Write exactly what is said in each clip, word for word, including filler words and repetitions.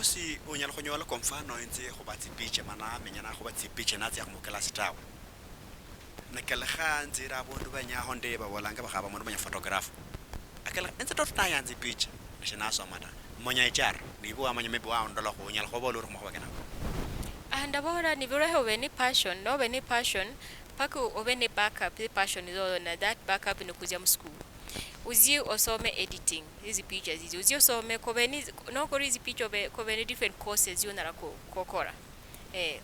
Si unyala khunyola kwa mfano inzi khuba tsipicha mana amenya nakhuba tsipicha natsia khumukilasi tawe. Nakalekha nzira abundu benyaho ndi babolanga bakhaba mundu manya photograph. Akalekha inzi toto nayanza ipicha. Nashe nasoma ta. Monya ichar. Nibu wamanya maybe waondola khu unyala khubola uri khumakhuba kenako. Ah, ndabola nibirweho obe ni passion, nobe ni passion, paka obe ni backup, the passion yoyo na that backup ni kuzia mu school. Uzie osome editing, hizi picha zizi. Uzie osome, kobe ni, nokora hizi picha obe, kobe ni different courses yonara ko-, kokora. Eh.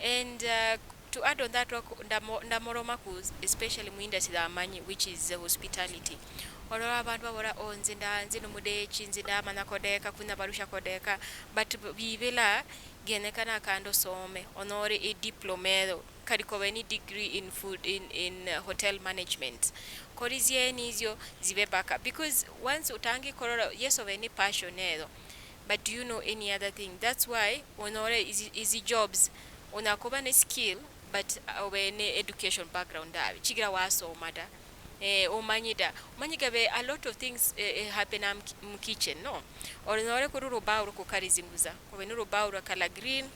And, uh, to add on that, wako-, ndamo-, ndamoroma ku, especially mu industry ya amanyi, which is, uh, hospitality. Olora abandu babora, "Oh, nzi nda-, nzi nomudechi, nzi ndamanya kodeka, kuna barusha kodeka," but b-, bibila, genyekana kandi osome, onyore i diploma eyo. Kali kobe ni degree in food, in, in, uh, hotel management. Kori zieni izio zibe backup. Because once utangi korora, yes, obe ni passion eyo. But do you know any other thing? That's why onyore izi, izi jobs, onyakoba ne skill, but, uh, obe ne education background dabe. Chigira wasoma da. Eh, omanyi da. Omanyi gabe a lot of things, eh, eh, happen am ki-, mu kitchen, no? Onyore kuri rubao rukukari zinguza. Kobe ni rubao rwa color green,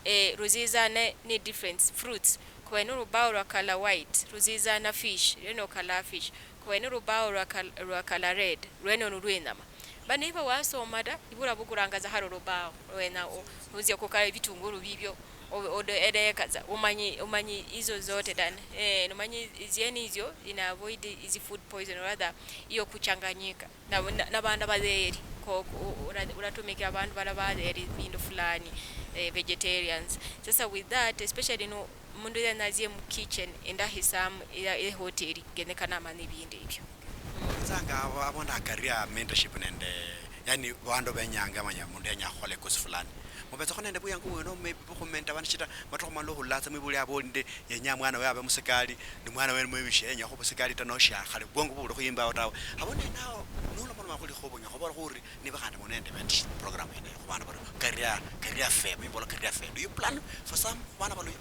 eh, ruziza ne, ne different fruits. Kobe ni rubao rwa color white, ruziza na fish, rwene okala fish. Kobe ni rubao rwa kal-, rwa color red, rwene ni rw'inyama. Ba niba wasoma da, ibura bukuranga za haro rubao, rwena o-, uzia kukala bitunguru bibyo, o-, odo-, edeka za, umanyi, umanyi izo zote dane. Eh, numanyi zieni izio, ina avoid izi food poison, rather, iyo kuchanganyika. Na, na, na bandu batheri, ko, ko, ura-, uratumikira abandu bara batheri bindu fulani, eh, vegetarians. Sasa with that, especially no, mundu yena azie mu kitchen, endahisamu, ya, ehoteli, genyekana amanye ebindu ebyo. Mm. Nzanga abo, abo nda career mentorship nende, yani, bandu benyanga manya mundu yenya khukhola ikosi fulani. Mubetsakho nende buyangu bweno, maybe bukhumenta abana, shichira matukhu malala okhulula tsa mwibuli abo ndi, yenya mwana we abe musikali, ni mwana wene mwebishi yenya khuba sikali ta, noshia khale bwongo bubuli khuyimbawo tawe. Habo nende awo, nolomaloma khuli khubunya, khubola khuri, niba khandi muli nende mentorship program yene khu bana baluya, career, career fair, mwibola career fair. Do you plan for some khu bana baluya?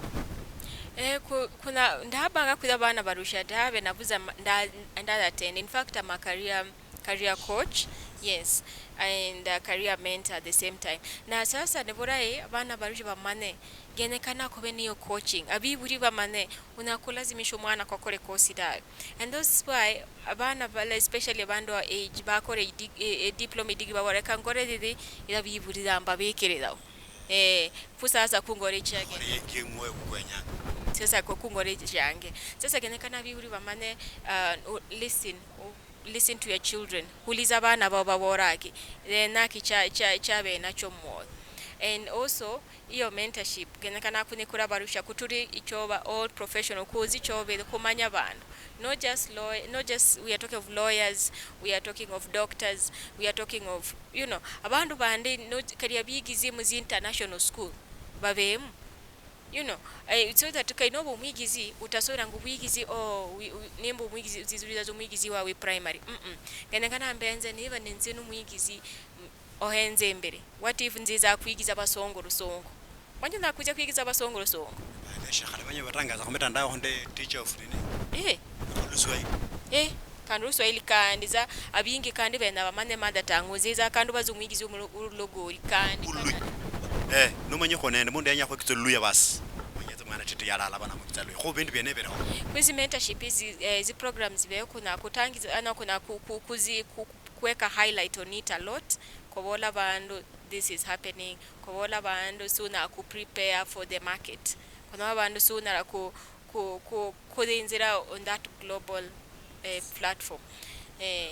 Eh, ku-, kuna, ndabanga kuya bana barusha dabe, nabuza ma-, nda-, nda attend. In fact, I'm a career career coach, yes, and, uh, career mentor at the same time. Na sasa ni bulayi abana barushe bamanye, genyekana kube niyo coaching. Abibuli bamanye, unyala kulazimisha omwana kwa akole course dawe. And that's why abana bala, especially abandu our age, bakora edi-, e-, e diploma, degree, babora, "Reka ngore didi, ila bibuli yamba bekererawo." Eh, fu sasa kungore chiage. Ore yenge mwe kukwenyanga. Sasa ko kungore chiange. Sasa genyekana abibuli bamanye, uh, u-, listen, u-, listen to your children. Huliza abana bao baboraki. Eh, naki cha, cha, chabe nacho mwoyo. And also, iyo mentorship, genyekana kunikura barusha kuturi ichoba all professional, kuzi chobe kumanya bandu. Not just law-, not just we are talking of lawyers, we are talking of doctors, we are talking of, you know, abandu bandi, no, kali abigizi mu zi international school, babemu. You know, eh, so that kali noba omwigizi, utasoberanga obwigizi, oh, wi-, wi-, nimba omwigizi, zizulira z'omwigizi wawe primary. Mm-mm. Genyekana mbenze niba ninze nomwigizi, mm, ohenze imbere. What if nziza kwigiza abasongo lusongo? Kwanje nakuja kwigiza abasongo lusongo? Shakhala banye batangaza khu mitandao khunde teacher of nini? Eh. Luswahili. Eh. Kandi Oluswahili kandi sa, abingi kandi benya bamanye mother tongue, oziza kandi obaze omwigizi omulo-, olulogori kandi. Olu-, eh, nomanyikho nende mundu yenya khwekitsa Oluluya basi. Manyetsa mwana tete yalala bana mwekitsa Luya. Kho bindu biene biriho. Kwezi mentorship izi, eh, zi programs zibeho kuna kutangiza, ana kuna ku-, ku-, kuzi-, ku-, ku-, kuweka highlight on it a lot. Kobola bandu, this is happening. Kobola bandu, suna ku prepare for the market. Konoba bandu, suna ku-, ku-, ku-, kuyinzira on that global, eh, platform. Eh,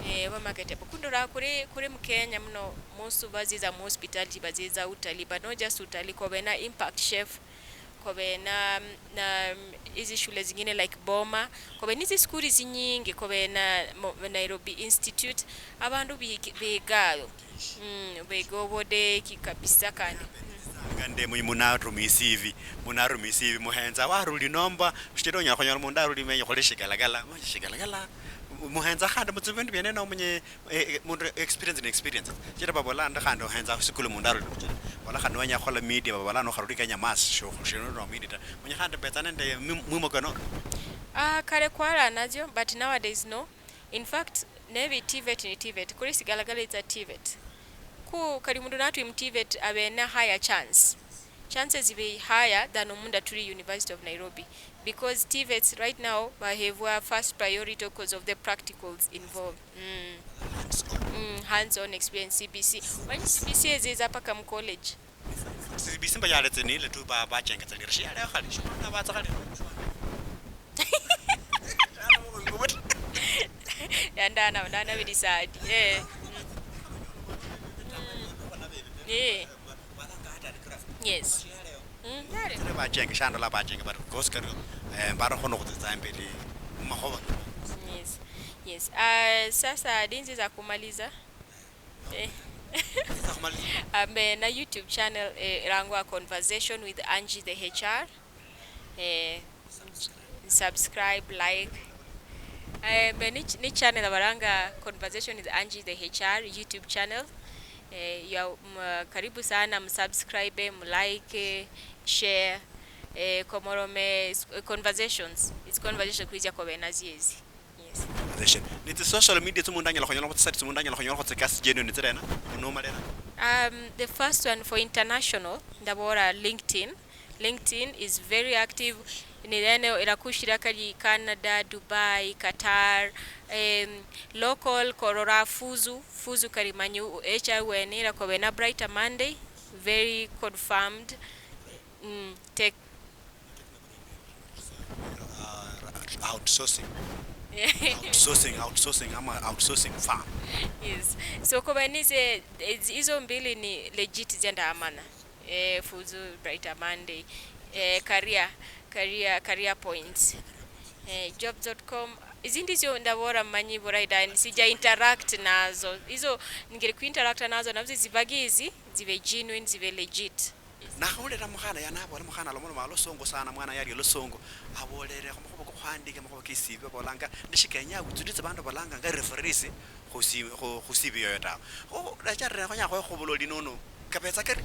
eh, oba marketable. Kundora kuri, kuri mu Kenya muno, most baziza mu hospitality, baziza utalii, but not just utalii, kobe na Impact Chef, kobe na, na, mm, hizi shule zingine like Boma, kobe nizi skuli zinyingi, kobe na mo-, Nairobi Institute, abandu bigi-, bigayo. Mm, begobode ki kabisa kandi. Mm. Nga nde mu-, munarumi isivi, munarumi isivi, muhenza waruli nomba, shichira onyala khunyola mundu aruli menye khuli shigalagala, ma shigalagala, muhenza khandi mutsi bindu biene nomunye, eh, eh, mundu experience ne experience. Shichira babola ndi khandi ohenza khusikulu mundu aruli. Bola khandi wenya khukhola media, babola nokharuli Kenya mas, sho-, shino no media ta. Munye khandi betsa nende mi-, mwimo kano. Ah, kale kwara najo, but nowadays no. In fact, nebi TVET ni TVET, kuli sigalagala itsa TVET. Ku kali mundu natwi mu TVET abe na higher chance. Chances zibe higher than omundu atuli University of Nairobi. Because TVETs right now bahebwa first priority because of the practicals involved. Mm. Mm, hands-on experience, CBC. Manyi CBC eziza paka mu college. CBC mba yaletse nile tu ba, bachengetsa nile. Shi yale khale, shi mwana batsa khale. Ya ndana, ndana bili sad. Eh. Mm. Eh. Yes. Mm, yale. Tsine bachenge, shandola bachenge, but kosi kario, eh, mbarakho nokhutsetsa imbeli mumakhoba. Yes. Yes. Ah, sasa, dinzi za kumaliza. Eh. Za kumaliza. Ambe na YouTube channel, eh, ilangwa Conversation with Angie the H R. Eh, subscribe, like. Eh, mbe ni ch-, ni channel abalanga Conversation with Angie the H R YouTube channel. Eh, you are, mm, karibu sana, musubscribe, mulike, share. Eh, komorome, it's, eh, conversations. It's conversation kwizia kobe naziezi. Yes. Conversation. Ni tsi social media tsi mundu anyala khunyola, tsi site tsi mundu anyala khunyola, tsi kasi genuine tsirena, munuma lena. Um, the first one for international, ndabora LinkedIn. LinkedIn is very active. Ni lene irakushira kali Canada, Dubai, Qatar, um, local korora Fuzu, Fuzu kali manyu H R wene irakobe na Brighter Monday, very confirmed. Mm, tech. Uh, outsourcing. Outsourcing, outsourcing, ama outsourcing firm. Yes. So, koba nize, eh, hizo mbili ni legit zenda amana. Eh, Fuzu, Brighter Monday, eh, career, career, career points. Eh, jobs dot com. Izindi zio ndabora manyi burayi dani, sija interact nazo. Hizo ngiri kuinteract nazo, nazo zibagi izi, zibe genuine, zibe legit. Nakhawulira mukhana yanabola, mukhana alomoloma losongo sana, mwana yali losongo, abolere khumakhuwa kokhuhandika, amakhuwa kesibi, babolanga, nishikenya witsulitse bandu balanga nga referees khusi-, khu-, khusibi yoyo tawe. Kho, ndacharire khonyala khwekhubola oli nono, kabetsa kari?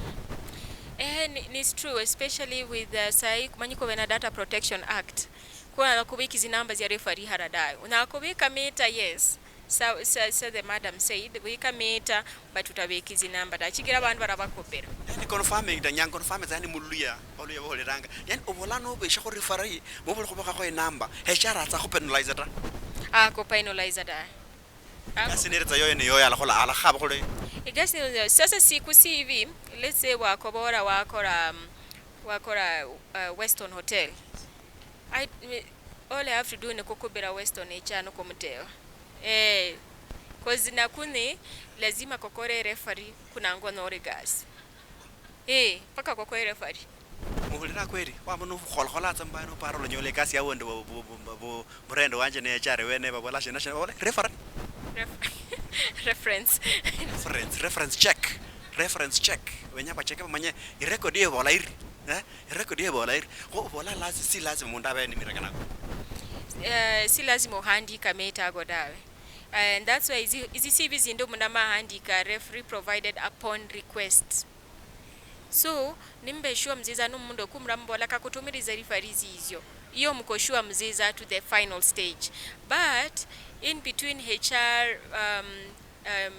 Eh, ni, ni true, especially with, uh, sai, manyi kube na Data Protection Act. Kunyala kubika zinamba zia referee hara dawe. Unyala kubika mita, yes. Sa, sa, sa the madam said, wika mita, but utabeki zinamba ta. Chigira abandu barabakopera. Yani confirming da, nyanga confirm yani muluya, oluya boleranga. Yani obola nobesha khu referee, mubuli khubakakho inamba, H R atsa khu penalize ta. Ako penalize ta. Ako. Kasi neretsa yoyo ni yoyo alakhola, alakhaba khule. Igasi ni yoyo. Sasa siku sivi, let's say wakobora wakora, um, wakora, uh, Weston Hotel. I, me, all I have to do ni kukubira Weston H R nikumuteba. Eh, 'cause nakuni lazima kokore referee kunangwa nori gasi. Eh, paka kokore referee. Muhulira kweli, waba nokhukholakhola tsa mbaye nopara olanyola ekasi ya wundi bu-, bu-, bu-, bu-, bu-, burende wanje ne H R wene babola shina shina, babola referee. Ref-, reference. Reference, reference check. Reference check. Wenya bacheke bamanye irecord ye bola iri. Eh? Irecord ye bola iri. Kho obola lazi-, si lazima mundu abe ni mireka nako. Eh, si lazima uhandika meta ago dawe. And that's why izi, izi C V zindi omundu amahandika referee provided upon request. So, nimbe sure mziza nomundu okumura mubola kakutumirize referees izio. Iyo muko sure mziza to the final stage. But in between H R, um, um,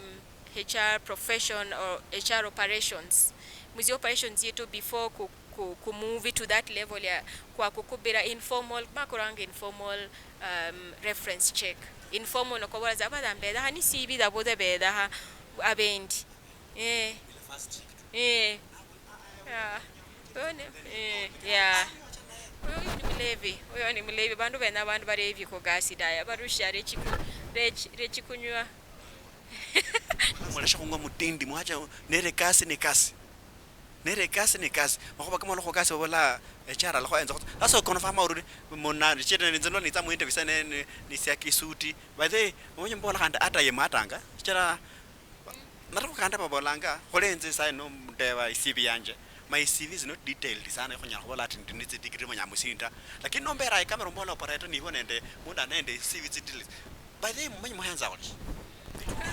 H R profession or H R operations, muzi operations yetu before ku, ku, ku move to that level ya kwa kukubira informal, bakoranga informal, um, reference check. Informal nokobola za abadha mbedha, hani sibi dha bodha bedha ha, abendi. Eh. Eh. Yeah. Oyo ni, eh, yeah. Oyo ni mulevi. Oyo ni mulevi. Bandu bene abandu barevi ko gasi daya. Barusha rechiku-, rechi-, rechikunywa. Muleshe khung'wa mutindi, mwacha nere kasi ni kasi. Nere kasi ni kasi. Makhuba kama olokho kasi babola, eh, chara alakho enza khutsa. Sasa okono fama urudi, muna, chete ninze ndo nitsa mu interview sana ni, ni, ni siaki suti. By the way, mwenye mbola khandi ata yematanga. Chara, nalakho khandi babolanga, khole enze sayi nomundeba isivi yanje. My C V is not detailed sana, khunyala khubola ati ndi nitsi degree manya musinda. Lakini nombera ikamera mbola operator nibo nende, mundu nende C V tsi details. By the way, mumanyi muhenza khuli?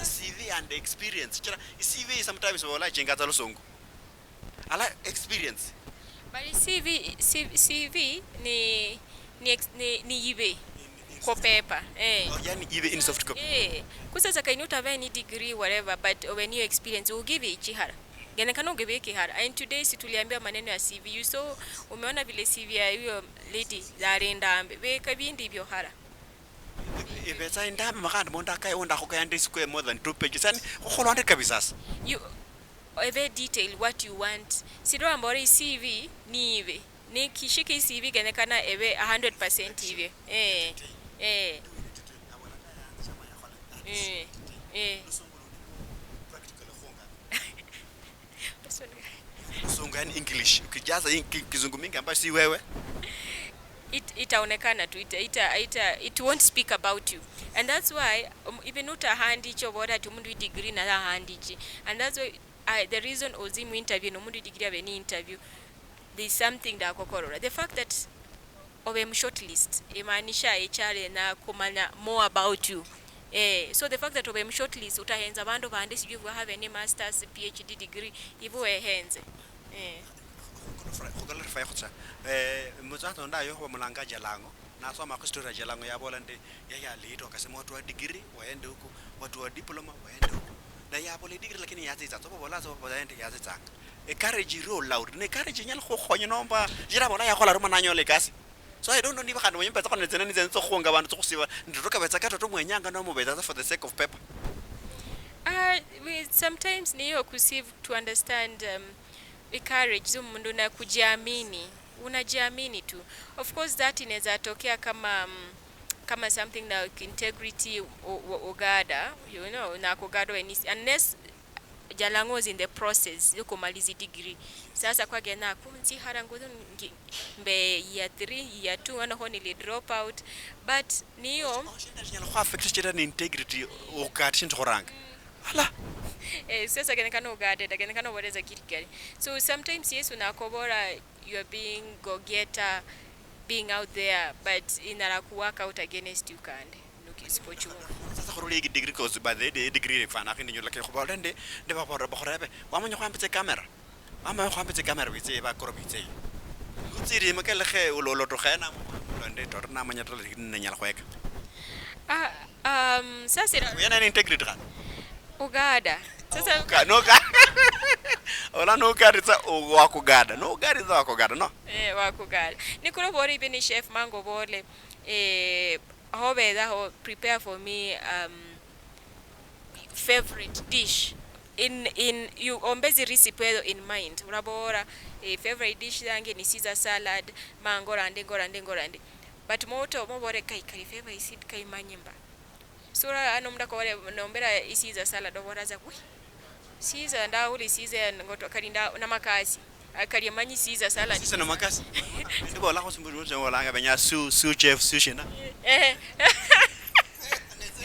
C V and experience. Chira, C V sometimes bola chinga tsa lusungu. Ala experience. But C V, C V, C V ni, ni ex-, ni, ni ibe. In, in Kwa paper, eh. Oh, yani ibe in soft copy. Eh, kusasa kaini utabe ni degree, whatever, but obe niyo experience, ugibi ichihara. Genekana ugibi ikihara. And today si tuliambiwa maneno ya C V. You saw, umeona vile C V ya huyo lady zari ndambe. Beka bindi ibyo hara. Ibetsa indambe makhandi mundu akaye undi akhukaya ndisiku more than two pages. Yani khukholwa ndi kabisa sasa. You, ebe detail what you want. Siro ambore C V ni ibe. Ni kishike C V genyekana ebe a hundred percent ibyo. Eh. Eh. Eh. Eh. Sungu yani English. Ukijaza in- ki- kizungu mingi ambayo si wewe. It, itaonekana tu ita, ita, ita, it won't speak about you. And that's why, um, even utahandiche obora ati omundu wi degree naye ahandiche. And that's why, uh, the reason ozi mu interview no mundu wi degree abe ni interview, there's something dakokorora. The fact that obe mu shortlist imaanisha H R yenya kumanya more about you. Eh, so the fact that obe mu shortlist, utahenza abandu bandi sijui bwa habe ni masters, P H D degree, ibu wehenze. Eh. Khukala rifai khutsa. Eh, mutsatsa ndayo khuba mulanga Jalango. Nasoma khu story ya Jalango yabola ndi yeye aliitwa akasema watu wa degree waende huko, watu wa diploma waende huko. Na yabola degree lakini yatsitsa. Tsobo bola tsobo bola ndi yatsitsanga. E courage iro loud. Ne courage inyala khukhonya nomba jira bola yakhola ruma nanyola ekasi. So I don't know niba khandi mwenye mpetsa khona tsena nitsenza tsokhunga bandu tsokhusiba. Ndiro kabetsa katoto mwenyanga nomubetsa for the sake of paper. Uh, we, sometimes niyo kusive to understand, um, i courage zomundu na kujiamini. Unajiamini tu. Of course that inaweza tokea kama, um, kama something like integrity o- o- ogada, you know, nakogada wenisi, unless Jalango was in the process yokumaliza degree. Sasa kwagena kunzihara ngo ngi- mbe year three, year two, ano ho nili drop out. But niyo Oshinda shinyala khu affect chira ni integrity ukati shindu khuranga. Ala. Eh, sasa kenyekana ugateta, kenyekana uboreza kirikali. So sometimes Yesu nakobora you are being go-getter, being out there, but inara ku work out against you kandi nuki- usipochunga. Sasa khurula hii degree, cause by the way degree ifana khindi nyola ke khubola ndi ndi babora bakhorebe wamanya khwambitse camera. Ama khwambitse camera bitse bakoro bitse. Utsiri makelekhe uloloto khena. Ndi tori namanya tala nenyala khweka. Ah, um, sasa ira- Uyana ni integrity khana. Ugada. Sasa Ka- no ka. Ola no karitsa wakugada. No karitsa wakugada no. Eh, wakugala. Nikuro bori ibe ni chef mango bole. Eh, ho beda ho prepare for me, um, favorite dish. In, in, you ombezi recipe eyo in mind. Urabora, eh, favorite dish yange ni Caesar salad, ma ngora ndi, ngora ndi, ngora ndi. But moto mobore kai kali favorite seed kai manyimba. Sura ano munda kore nombera i Caesar salad obora za wi. Caesar nda uli Caesar ngoto kali nda na makasi. Akali manyi Caesar salad. Sisi na makasi. Ndi bola ko simbu mutse bolanga benya su su chef su shina. Eh.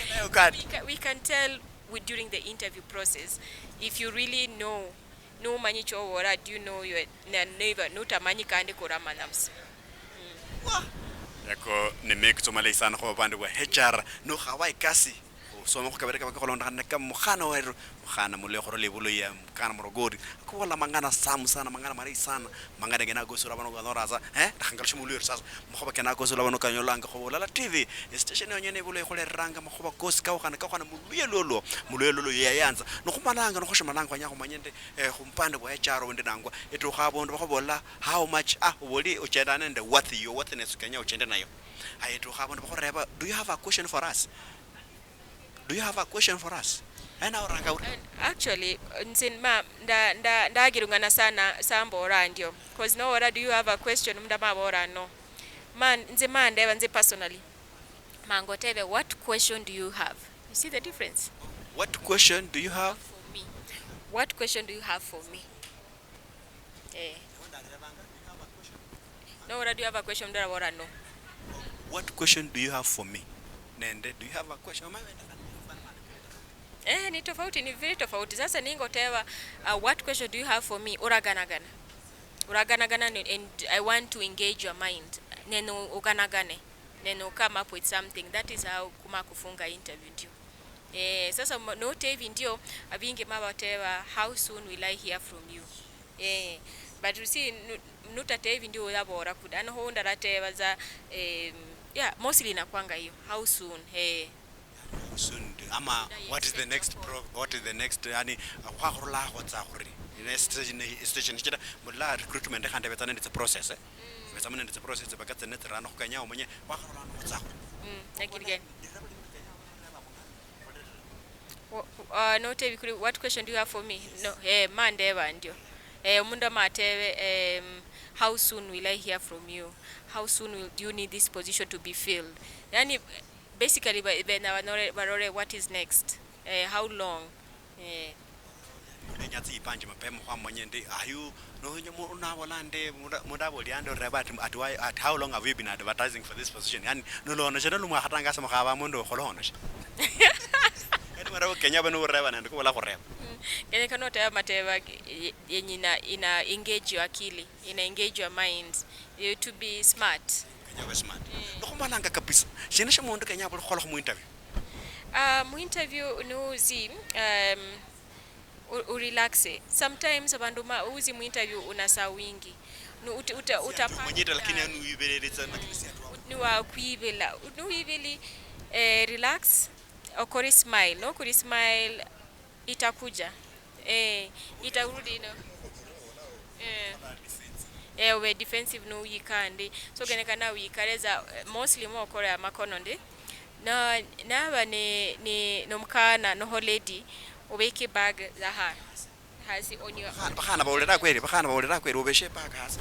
Nayo kati. We can, we can tell with, during the interview process if you really know, numanyi chobora, do you know your na- neighbor, nutamanyi kandi kuramanya busa. Yako ni mekitso malayi sana khuba bandi bwa H R nokhawa ikasi. Osoma khukabere kaba kakholondokhana neka mukhana weru, mukhana mule khurula ibulu ya mukana murogori. Akubola mangana samu sana, mangana malayi sana. Mangana gena gosi urabona gwanora sa, eh? Ndakhangalusha muluya sasa. Makhuba kena gosi urabona kanyolanga khuba Ulala T V. Station yonyene ibulu ikhuleranga makhuba gosi kaukhana kaukhana muluya lolo. Muluya lolo yayanza. Nokhumalanga nokhushimalanga wanya khumanya ndi, eh, khumpande bwa H R undi nangwa. Etukha abundu bakhubola how much, ah, oboli ochenda nende worth, your worthiness kenya ochende nayo. Aye etukha abundu bakhureba, do you have a question for us? Do you have a question for us? Ena oranga uri? Actually, nze ma nda nda ndagirungana sana sambora ndio. Cause no ora, do you have a question? Munda mabora no. Man, nze mandeba nze personally. Mangotebe, what question do you have? You see the difference? What question do you have? For me. What question do you have for me? Eh. No, what do you have a question? Mdara bora no. What question do you have for me? Nende, do you have a question? Eh, ni tofauti, ni very tofauti. Sasa ningoteba, uh, what question do you have for me? Uraganagana. Uraganagana ni- and I want to engage your mind. Neno uganagane. Neno come up with something. That is how kuma kufunga interview ndio. Eh, sasa ma- notebi ndio, abingi mabateba, how soon will I hear from you? Eh, but you see, nu- nutatebi ndio uyabora kuda. Ano ho ndarateba za, eh, Yeah, mostly inakwanga hiyo. How soon? Eh. Soon, ama what is the next pro, what is the next, yani, khwakhurula aho tsa khuri ne station, station shichira mula recruitment khandi betsa nende tsi process, eh? Betsa nende tsi process baka tsene tsirano khukenya omanye wakharula ano khutsa khuri. Mm, lakini gani? Wo- uh, notebikuli, what question do you have for me? No, eh, mandeba ndio. Eh, omundu amatebe, um, how soon will I hear from you? How soon will, do you need this position to be filled? Yani, basically, ba- bena banore- barore what is next. Eh, how long? Eh. Nenya tsiyipanje mapema khwamanya ndi ayu nonya mu- nabola ndi muda- muda aboli andi oreba ati, ati, why, at how long have you been advertising for this position? Yani nolono shena lumwakhatangasa mukhaba mundu okhola ono shi? Yani mara kenya bano ureba nende kubola khureba. Kenyekana otebe amateba ye- yenye ina, ina engage your akili, ina engage your mind, eh, to be smart. Kenya ube smart. Nokhumalanga kabisa. Shina shia mundu kenya abule khukhola khu mu interview? Uh, mu interview nuzi, um, u- urelaxe. Sometimes abandu ma uzi mu interview unasa wingi. Nu- uta- uta- utapa- Umanyite lakini yani uibeleleza lakini si atu. Niwakwibila, niwibili, eh, relax, okori smile, nokori smile itakuja. Eh, itarudi ino. Eh. Eh, ube defensive no wikandi. So kenyekana wikare za, eh, mostly mokore amakono ndi. Na naba ni ni nomukana noho lady, ubeke bag za ha hasi on your. Bakhana bakhana bawulira kweli, bakhana bawulira kweli, ubeshe bag hasi.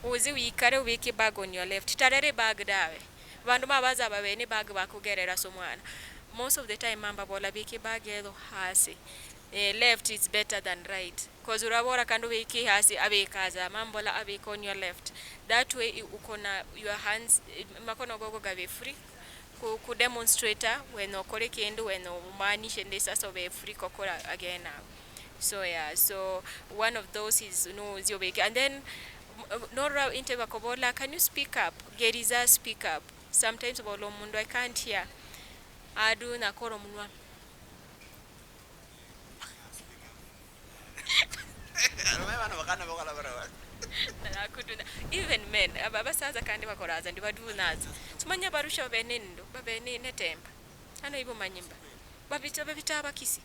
Uzi wikare ubeke bag on your left. Tarere bag dawe. Bandu mabaza babe ni bag bakugerera so mwana. Most of the time mamba bola beke bag edo hasi. Eh, left is better than right. Cause urabora kandi ubeke hasi abekaza, mamba bola abeka on your left. That way i- ukona your hands, eh, makono gogo gabe free. Ku, ku demonstrator wena okore kindu, wena umaanishe ndi sasa obe free kokora again awo. So yeah, so one of those is no ziobeke. And then m- norora interview bakobola, can you speak up? Geriza speak up. Sometimes obola omundu, I can't hear. Adu nakora omunwa. Arume bano bakana bakhola bara bati. Nakuduna. Even men, aba- abasaza kandi bakoraza ndi badunaza. Sumanya barusha babe nendo, babe ne- netemba. Ano ibo manyimba. Babita babita abakisi.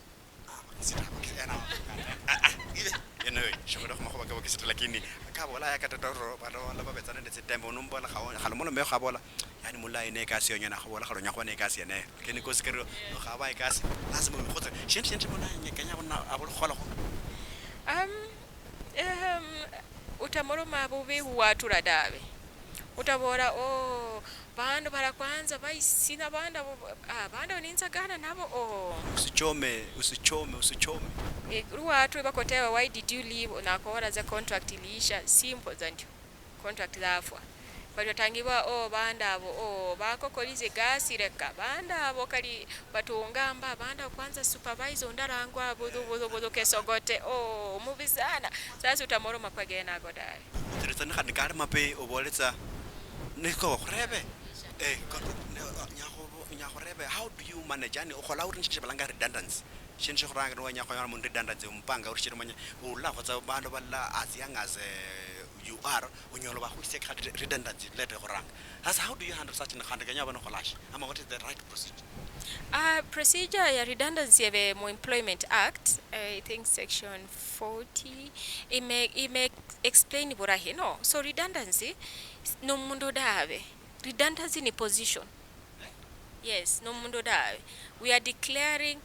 Anyway, shikhola khumakhuba kabo kisita, lakini kabola ya katatoro balola babetsa nende tsitembo, uno mbola khalo molomeyo khabola. Yani mulayi ne ekasi yonyene, akhabola khali onyala khuba ne ekasi yeneyo. Lakini kosi kerio nokhaba ekasi, lazima wikhotse. Shindu shindi shimona kenya abone abule khukholakho. Um, um, utamoloma bubi huwatura dawe. Utabola, oh, bandu bara kwanza baisina bandu abo, ah, bandu abo ninzagana nabo, oh. Usichome, usichome, usichome. Eh, luwatu bakoteba, why did you leave? Nakora the contract iliisha, simple than contract zafwa. But watangibwa, oh, banda abo, oh, bakokolize gasi reka. Banda abo kali batungamba, banda kwanza supervisor undarangwa, budhu, budhu, budhu, kesogote, oh, mubi sana. Sasa utamoroma kwa gena ago dawe. Tsilitsa ni khandi kali mape oboletsa. Niko khurebe. Eh, nyakho nyakho rebe, how do you manage? Yani okhola uri nishindu balanga redundancy. Shindu shikhuranga ni wenya khonyola mundu redundancy, umupanga uri shiri manya. Ulakhotsa bandu balala as young as, eh, you are, unyola bakhwisia khandi redundancy letter khuranga. Sasa how do you handle such? Khandi kenya bano kholashi? Ama what is the right procedure? Uh, procedure ya redundancy ebe mu Employment Act, I think section forty, ime, ime explain burahi. No, so redundancy s- no mundu dabe. Redundancy ni position. Yes, no mundu dabe. We are declaring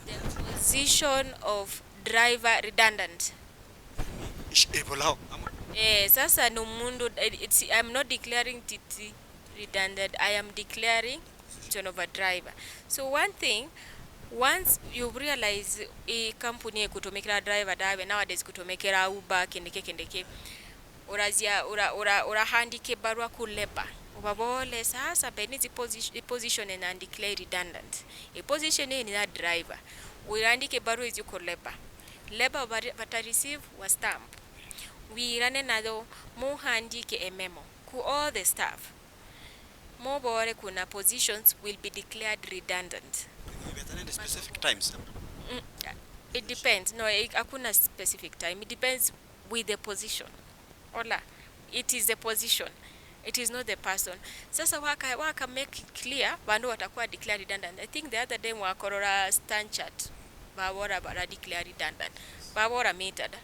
the position of driver redundant. Ish, ebolaho. Ama- Eh, sasa no mundu, eh, it's, I'm not declaring Titi redundant. I am declaring position of a driver. So one thing, once you realize i company ekutomekera driver dabe, nowadays kutomekera Uber, kendeke, kendeke, urazia, ura, ura, urahandika ebarua ku labour. Ubabole, sasa, be ni zi position, position ena declare redundant. E position eni ya driver. Urandike ebarua izio ku labour. Labour bari- bata receive wa stamp. Wirane nayo, muhandike e memo ku all the staff. Mubole kuna positions will be declared redundant. Ibetsa nende specific times. Mm, it depends. No, i- hakuna specific time. It depends with the position. Ola, it is a position. It is not the person. Sasa waka, waka make it clear, bandu watakuwa declare redundant. I think the other day mwakorora Stanchart, babora bara declare redundant. Babora mita da.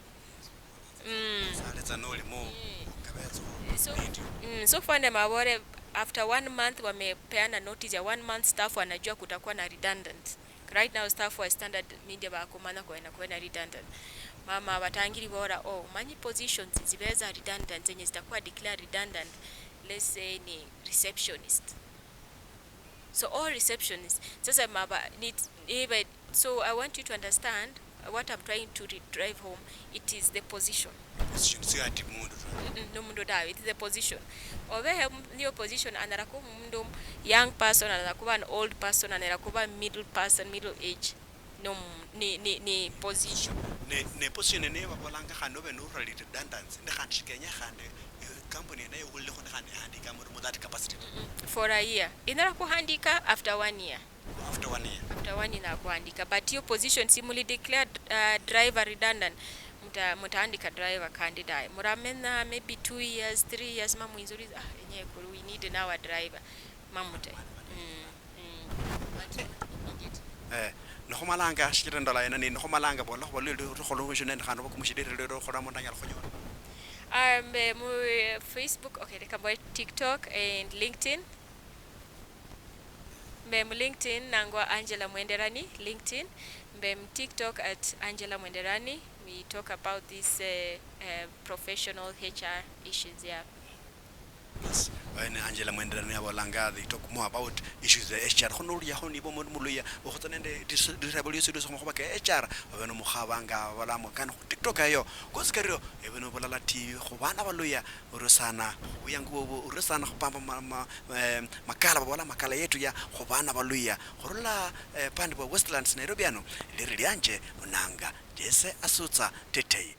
Mm. Sale tsa noli mu, eh, kabetso. So, mm, so fande mabore, after one month wamepeana notice ya one month, staff wanajua kutakuwa na redundant. Right now, staff wa Standard Media bakomanya kwena, kwena redundant. Mama batangiri bora, oh, manyi positions zibeza redundant, zenye zitakuwa declared redundant, let's say ni receptionist. So all receptionists, sasa maba, ni, ibe, so I want you to understand what I'm trying to re-, drive home. It is the position. Position, si ati mundu tu. Mm-mm, no mundu dawe, it is the position. Obehe mu-, niyo position, anyala kuba mundu young person, anyala kuba an old person, anyala kuba middle person, middle age. No mu-, ni, ni, ni position. Ne, ne position ene babolanga khandi obe norali redundancy, ne khandi shikenya khandi, eh, company ene ikhulilekho ne khandi handika mundu mu that capacity. Mm-mm. For a year. Inyala kuhandika after one year. After one year. After one year nakuhandika. But hiyo position, si muli declare, uh, driver redundant, muta-, mutaandika driver kandi daye. Muramenya maybe two years, three years, ma mwinzuliza, ah, enyewe kuli, we need now a driver. Ma mute. Mm, mm. But not immediate. Eh, nikhumalanga, shichira ndola ena ni, nikhumalanga bola khuba lweli lukholwa shino nende khandi oba kumushirire lweli lukhola mundu anyala khunyola. Um, eh, mu, eh, Facebook, okay, reka mboye TikTok and LinkedIn. Mbe mu LinkedIn nangwa Angela Mwenderani, LinkedIn. Mbe mu TikTok at Angela Mwenderani. We talk about these, eh, eh, professional H R issues, yeah. Yes. Oyo ni Angela Mwenderani abolanga, they talk more about issues za H R. Kho noli yaho niba omundu muluya, okhutsa nende dis-, lirebo liosi liosi khumakhuba ka H R, obe nomukhabanga abolamo kano khu TikTok eyo. Kosi kario, ebe nobulalati khu bana baluya, orio sana khubuyangu bobo, orio sana khupamba ma-, ma-, eh, makala, babola makala yetu ya khu bana baluya. Khurula, eh, pande bwa Westlands Nairobi ano, liri lianje unanga Jesse Asutsa Tetei.